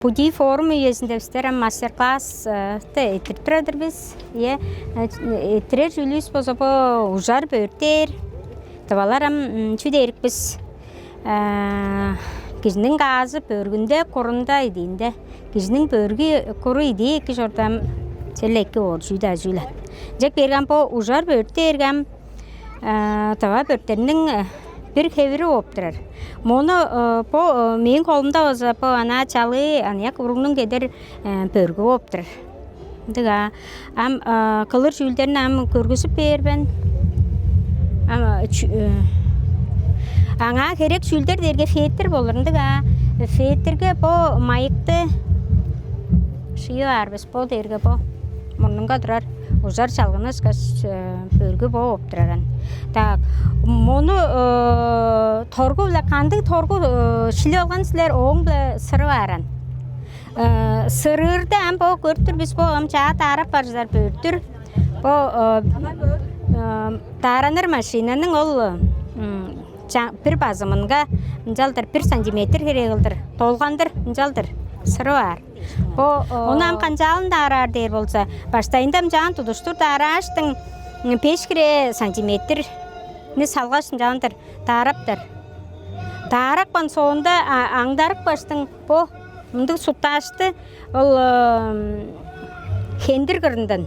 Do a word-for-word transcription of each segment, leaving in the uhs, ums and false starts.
Будий форум үезинде бистер ам мастер-классты эрттирип турар-дыр бис. Ийе, эрттирер чүүлүвүс болза бо ужар бөрттээр. Тывалар ам чүү дээрик бис? Кижиниң каазы бөргүнде, курунда, идиинде. Кижиниң бөргү, куру, идии эки чорда ам черле эки боор чүү-даа чүүл. Ынчап кээрге ам бо ужар бөрттээрге ам тыва бөрттерниң бир хевири бооп турар. Мону бо мээң холумда болза бо анаа чалыы аныяк уругнуң кедер бөргү бооп турар. Ындыг аа. Ам кылыр чүүлдерни ам көргүзүп бээр мен. Ам аңаа херек чүүлдер дээрге фетр болур. Ындыг аа. Фетрге бо майыкты шыйып аар бис. Бо дээрге бо мурнунга турар ужар чалгыны ышкаш бөргү бо бооп турар аан. Так, мону торгу-биле, кандыг торгу шилип алган силер, ооң-биле сырып аар аан. Сырыырда ам бо көрүп тур бис, бо ам чаа даарап бар чыдар бөрттүр. Бо даараныр машинаның ол бир базымынга ынчалдыр бир сантиметр херек кылдыр, долгандыр ынчалдыр сырып аар. Бо ону ам канчаалын даараар дээр болза, баштайында ам чаан тудуштур даарааштың, беш хире сантиметрни салгаш, ынчалдыр даараптар. Даарапкан соонда аңдарыпкаштың бо мындыг суттаашты ол хендир кырындан,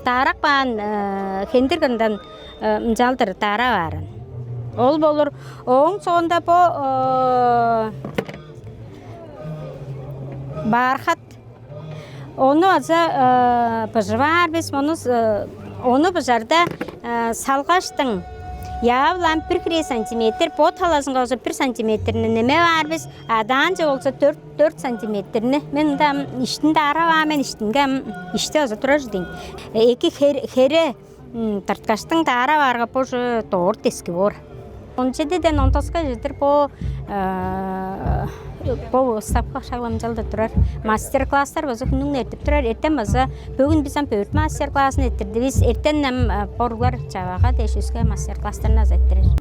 даарап каан хендир кырындан ынчалдыр даарап аар аан. Ол болур. Ооң соонда бо бархат, ону база быжып аар бис. Ону быжарда салгаштың, яап-ла ам бир хире сантиметр, бо талазынга болза бир сантиметрни немеп аар бис, а даанче болза дөрт, дөрт сантиметрни. Мен ында ам иштин даарап аар мен, иштинге ам ишти база турар чүве-дир ийин. Эки хере тырткаштың даарап аарга, боже, дорт эски боор. Он чедиден он тоска чедир бо бо выставка шак ынчалдыр турар. Мастер-класстар база хүннүң эртип турар. Эртен база, бөгүн бис ам бөрт мастер-классын эрттирдивис. Эртен ам боруглар чавага дээш өске мастер-класстарны база эрттирер.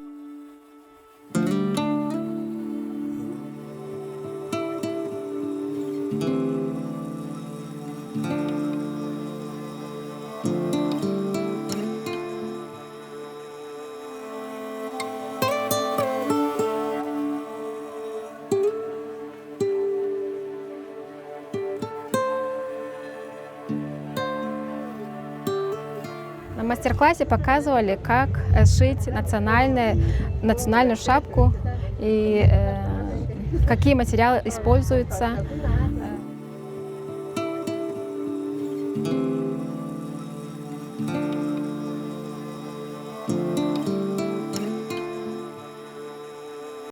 На мастер-классе показывали, как сшить национальную, национальную шапку и какие материалы используются.